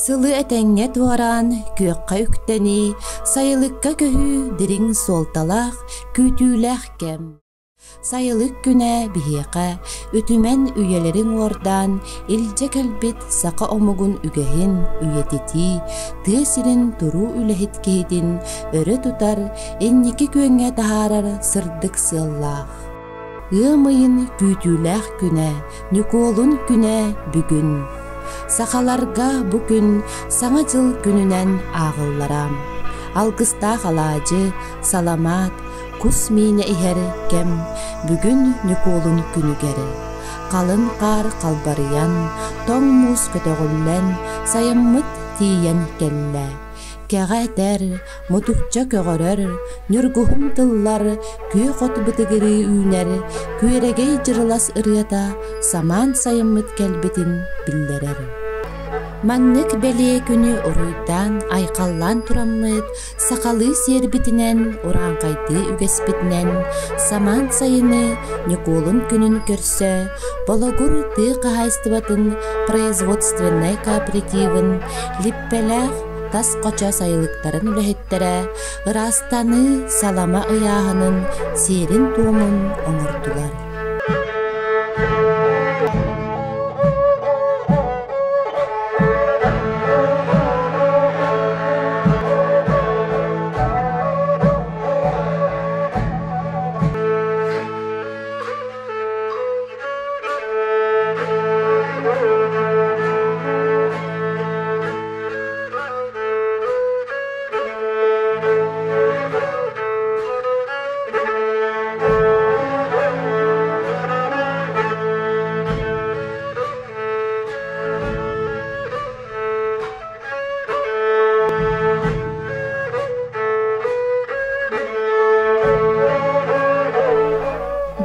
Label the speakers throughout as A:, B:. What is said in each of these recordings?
A: Сылы этэҥҥэ туораан, күөххэ үктэнии, сайылыкка көһүү дириҥ суолталаах, күүтүүлээх кэм. Сайылык күнэ биһиэхэ үтүмэн үйэлэри уҥуордаан илдьэ кэлбит саха омугун үгэһин үйэтитии, тыа сирин туруу үлэһит киһитин өрө тутар, инники күөҥҥэ таһаарар сырдык сыаллаах. Ыам ыйын күүтүүлээх күнэ, Ньукуолун күнэ бүгүн. Сахаларга бу күн Саҥа дьыл күнүнэн ааҕыллара. Алгыстаах алаадьы, саламаат, кус миинэ иһэр кэм бүгүн Ньукуолун күнүгэр. Халыҥ хаар халбарыйан, тоҥ муус көтөҕүллэн, сайыммыт тиийэн кэллэ. Кэҕэ этэр, мутукча көҕөрөр, ньургуһун тыллар, күөх от бытыгырыы үүнэр, күөрэгэй дьырылас ырыата самаан сайыммыт кэлбитин биллэрэр. Маннык бэлиэ күнү уруйдаан, айхаллаан тураммыт, сахалыы сиэрбитинэн, урааҥхайдыы үгэспитинэн самаан сайыны Ньукуолун күнүн көрсө Бологур тыа хаһаайыстыбатын производственнай кооперативын Липпэлээх тас хочо сайылыктарын үлэһиттэрэ ыраастаныы салама ыйааһынын сиэрин-туомун оҥордулар.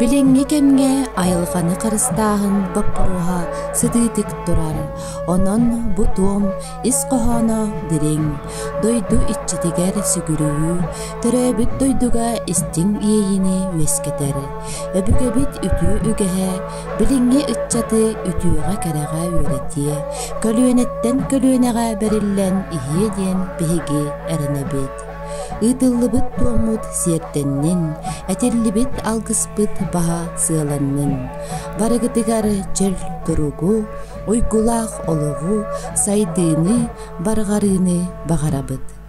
A: Билиҥҥи кэмҥэ айылҕаны харыстааһын боппуруоһа сытыытык турар. Онон бу туом ис хоһооно дириҥ, дойду иччитигэр сүгүрүйүү, төрөөбүт дойдуга истиҥ иэйиини үөскэтэр. Өбүгэбит үтүө үгэһэ билиҥҥи ыччаты үтүөҕэ-кэрэҕэ үөрэтиэ, көлүөнэттэн көлүөнэҕэ бэриллэн иһиэ диэн биһиги эрэнэбит. Ыытыллыбыт туоммут сиэрдэннин, этиллибит алгыспыт баһа сыаланнын. Барыгытыгар чөл туругу, уйгулаах олоҕу, сайдыыны, барҕарыыны баҕарабыт.